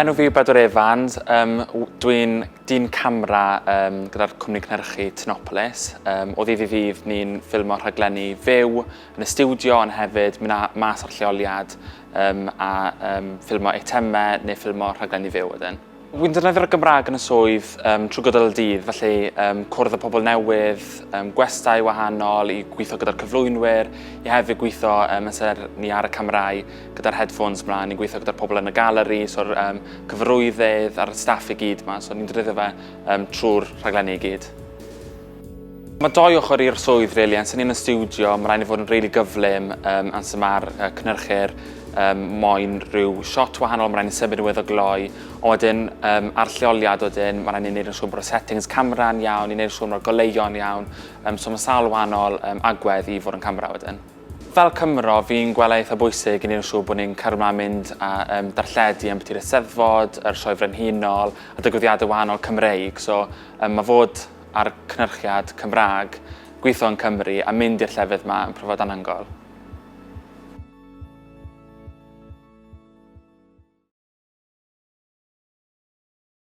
Enw fi yw Bedwyr Evans, um, dwi'n dyn camera um, gyda'r cwmni cynhyrchu Tinopolis. Um, o ddydd i ddydd ni'n ffilmo rhaglenni fyw yn y stiwdio ond hefyd mynd mas ar lleoliad um, a um, ffilmo eitemau neu ffilmo rhaglenni fyw wedyn. Wi'n defnyddio'r Gymraeg yn y swydd um, trwy gydol y dydd, felly um, cwrdd â pobl newydd, um, gwestai wahanol, i gweithio gyda'r cyflwynwyr, i hefyd gweithio um, amser ni ar y camerau gyda'r headphones mlaen, ni'n gweithio gyda'r pobl yn y galeri, so'r um, cyfarwyddydd a'r staff i gyd yma, so ni'n defnyddio fe um, trwy'r rhaglenni i gyd. Mae doi ochr i'r swydd, really. Amser ni yn y stiwdio, mae rhaid ni fod yn rili gyflym um, amser mae'r uh, cynhyrchu'r um, moyn rhyw shot wahanol, mae rhaid ni symud yn o gloi. Ond wedyn, um, ar lleoliad wedyn, mae rhaid ni wneud yn siŵr bod y settings camera'n iawn, i wneud yn siŵr bod y goleuo'n iawn. Um, so mae sawl wahanol um, agwedd i fod yn camera wedyn. Fel Cymro, fi'n gweld eitha bwysig i wneud yn siŵr bod ni'n cario mlaen mynd a um, darlledu am beth i'r Eisteddfod, yr Sioe Frenhinol, a digwyddiadau wahanol Cymreig. So um, mae fod ar cynhyrchiad Cymraeg, gweithio yn Cymru a mynd i'r llefydd 'ma yn profiad anhygoel.